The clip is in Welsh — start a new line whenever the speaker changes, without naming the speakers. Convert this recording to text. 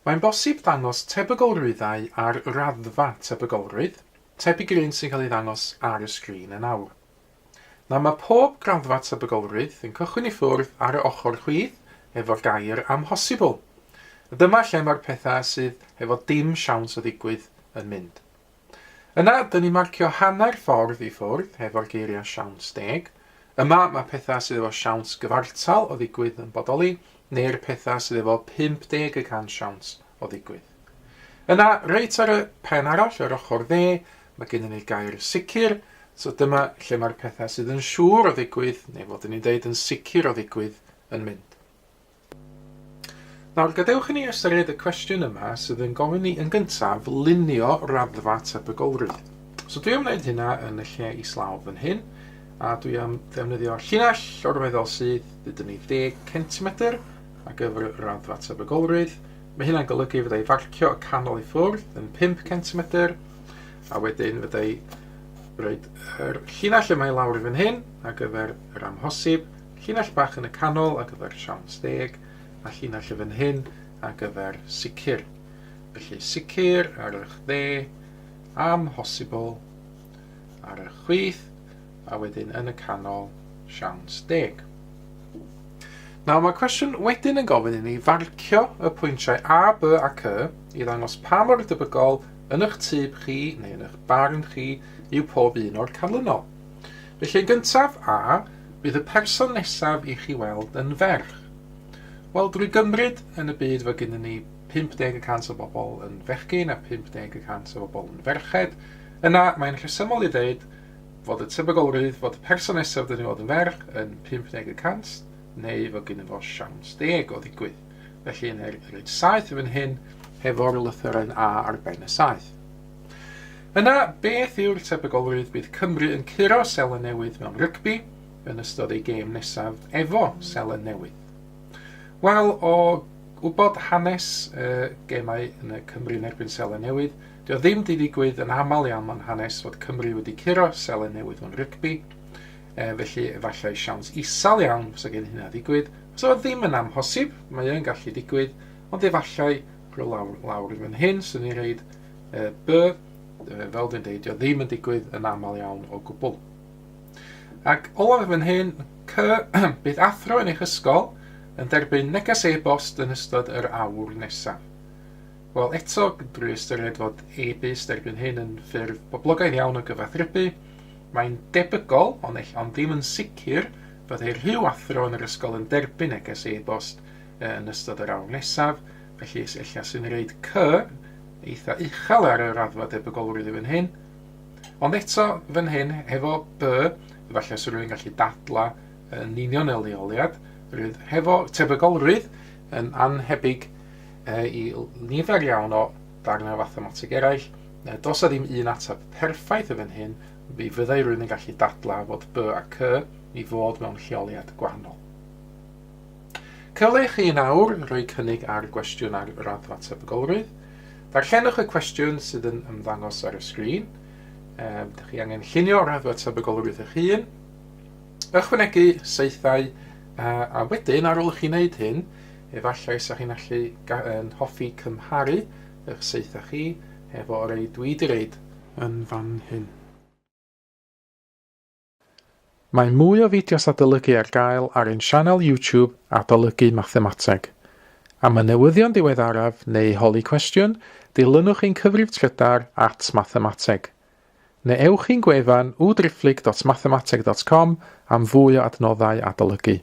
Mae'n bosib dangos tebygolrwyddau ar raddfa tebygolrwydd, tebyg i'r un sy'n cael ei ddangos ar y sgrin yn awr. Nawr mae pob graddfa tebygolrwydd yn cychwyn i ffwrdd ar y ochr chwith efo'r gair amhosibl. A dyma lle mae'r pethau sydd hefo dim siawns o ddigwydd yn mynd. Yna, dyn ni'n marcio hanner ffordd i ffwrdd hefo'r geiriau siawns deg. Yma, mae pethau sydd efo siawns gyfartal o ddigwydd yn bodoli, neu'r pethau sydd efo 50 y cant siawns o ddigwydd. Yna, reit ar y pen arall, yr ochr dde, mae gennym ni'r gair sicr, so dyma lle mae'r pethau sydd yn siŵr o ddigwydd, neu fel dyn ni'n deud yn sicr o ddigwydd, yn mynd. Nawr, gadewch i ni ystyried y cwestiwn yma sydd yn gofyn ni yn gyntaf lunio raddfa tebygolrwydd. So dwi am wneud hynna yn y lle islaw fan hyn, a dwi am ddefnyddio llinell orweddol sydd, dydyn ni 10 cm ar gyfer y raddfa tebygolrwydd. Mae hynna'n golygu fydda i farcio y canol i ffwrdd yn 5 cm, a wedyn fydda i roed yr llinell yma i lawr i fan hyn ar gyfer yr amhosib, Llinell bach yn y canol ar gyfer siawns deg, a llinell y fan hyn ar gyfer sicr. Felly sicr ar eich dde, amhosibl ar y chwith, a wedyn yn y canol siawns deg. Nawr mae'r cwestiwn wedyn yn gofyn i ni farcio y pwyntiau A, B a C i ddangos pa mor debygol yn eich tyb chi neu yn eich barn chi yw pob un o'r canlynol. Felly yn gyntaf, A, bydd y person nesaf i chi weld yn ferch. Wel, drwy gymryd yn y byd fod gennym ni 50 y cant o bobl yn fechgyn a 50 y cant o bobl yn ferched, yna mae'n rhesymol i ddeud fod y tebygolrwydd fod y person nesaf dyn ni weld yn ferch yn 50 y cant, neu fod gennym fo siawns deg o ddigwydd. Felly yn yr rhaid 7 fan hyn hefo'r lythyren A ar ben y 7. Yna, beth yw'r tebygolrwydd bydd Cymru yn curo Seland Newydd mewn rygbi yn ystod eu gêm nesaf efo Seland Newydd? Wel, o wybod hanes y gemau yn y Cymru yn erbyn Seland Newydd, dio ddim di ddigwydd yn aml iawn mewn hanes fod Cymru wedi curo Seland Newydd mewn rygbi, e, felly efallai siawns isel iawn fysa gen hynna ddigwydd. Fysa fo ddim yn amhosib, mae yn gallu digwydd, ond efallai rhyw lawr, lawr i fan hyn, sy'n ni'n rhaid B, fel dwi'n deud, dio ddim yn digwydd yn aml iawn o gwbl. Ac olaf fan hyn, C, bydd athro yn eich ysgol yn derbyn neges e-bost yn ystod yr awr nesaf. Wel, eto, drwy ystyried fod e-byst erbyn hyn yn ffurf boblogaidd iawn o gyfathrebu, mae'n debygol, ond, ond ddim yn sicr, byddai rhyw athro yn yr ysgol yn derbyn neges e-bost yn ystod yr awr nesaf, felly ella sy'n reid C, eitha uchel ar y raddfa debygolrwydd i fan hyn. Ond eto, fan hyn, hefo B, efallai sy'n rhywun gallu dadla yn union y leoliad, rwydd hefo tebygolrwydd yn anhebyg e, i nifer iawn o darnau o fathemateg eraill. E, does a ddim un ateb perffaith y fan hyn, mi fyddai rhywun yn gallu dadla fod B a C i fod mewn lleoliad gwahanol. Cyfle i chi yn awr roi cynnig ar gwestiwn ar raddfa tebygolrwydd. Darllenwch y cwestiwn sydd yn ymddangos ar y sgrin. Um, dych chi angen llunio raddfa tebygolrwydd eich hun, ychwanegu saethau, a, a wedyn ar ôl i chi wneud hyn, efallai sa chi'n allu yn hoffi cymharu eich saethau chi efo rei dwi di reid yn fan hyn. Mae mwy o fideos adolygu ar gael ar ein sianel YouTube Adolygu Mathemateg. Am y newyddion diweddaraf neu holi cwestiwn, dilynwch ein cyfrif trydar at mathemateg. Neu ewch i'n gwefan www.mathemateg.com am fwy o adnoddau adolygu.